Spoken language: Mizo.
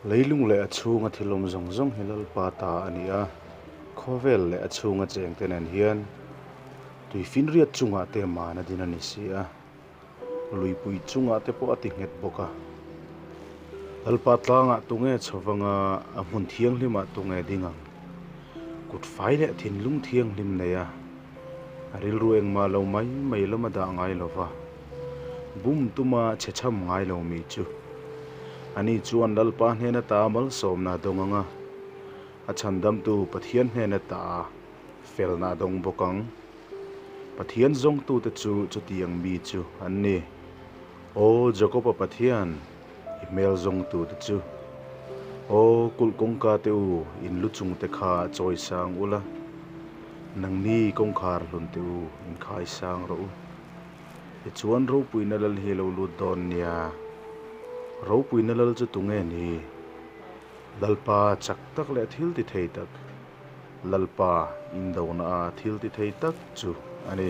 Leilung leh a chhunga thil awm zawng zawng hi Lalpa ta a ni a, khawvel leh a chhunga chengte nen hian tuifinriat chungah te man a din a ni si a, luipui chungah te pawh a ti nghet bawk a. Lalpa tlangah tunge chhovanga a hmun thianghlimah tunge ding ang? Kut fai leh thinlung thianghlim nei a, a rilru engmah lo mai mai lama dah ngai lo va, bum tuma chhe chham ngai lo mi chu. Ani chuan Lalpa hnena ta malsawmna a dawng ang a, a chhandamtu Pathian hnena ta felna a dawng bawk ang. Pathian zawngtute chu chutiang mi chu an ni. Aw Jakoba Pathian, i hmel zawngtute chu. Aw kulh kawngka te u, in lu chungte kha chawi sang ula, nangni kawngkhar hlun te u, in khai sang rawh u. Tichuan ropuina lal hi a lo lut dawn nia. Ropuina lal chu tunge ni? Lalpa chak tak leh thil ti thei tak, Lalpa indona a thil ti thei tak chu a ni.